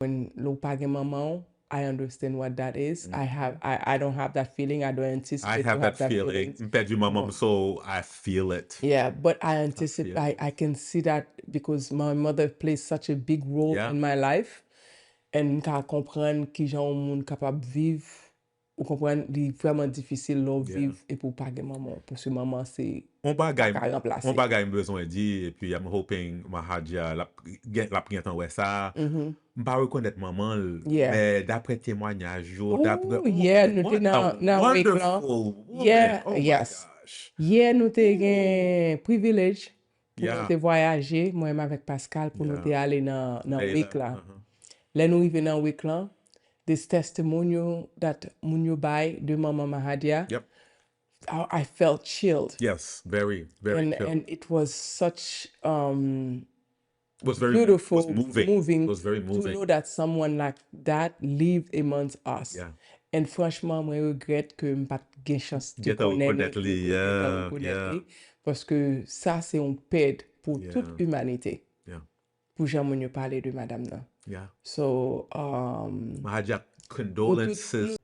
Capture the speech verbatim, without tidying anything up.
When lè w pa gen manman w, I understand what that is. I have I, I don't have that feeling. I don't I anticipate to have have that that feeling. feeling. M pèdi manman m, so I feel it. Yeah, but I anticipate, feel I, I can see that because my mother plays such a big role Yeah. in my life. And m ka konprann kijan yon moun kapab viv. Ou konprann, li vrèman difisil lè w Yeah. viv epi w pa gen manman w. Paske manman se On bagay, pa ka ranplase. On bagay m bezwen di, epi I'm hoping Mahadja l ap gen l ap gentan wè sa. Mhm. M pa rekonèt manman l, Yeah. men daprè temwanyaj yo, daprè Ooh, yeah, nou te nan nan wake lan. Wonderful woman. Yeah, Oh my yes. Gosh. Yeah, nou te gen privilege pou Yeah. nou te vwayaje, mwen menm avèk Pascal, pou nou Yeah. te ale nan nan Layla, wake lan. uh-huh. Lè nou rive nan wake lan, this testimonial that moun yo bay de manman Mahadja, Yep. I, I felt chilled. Yes, very, very and chill. And it was such um It was very beautiful, it was moving. moving It was very to moving. Know that someone like that live amongst us. Yeah. And franchman, mwen regrèt ke m pa t gen chans de Gentan konnen rekonèt li, gentan yeah, rekonèt yeah. Li, paske sa se yon pèd pou Yeah. Tout imanite. Yeah. Pou jan moun yo pale de madanm nan. Yeah. So, um, Mahadja, condolences.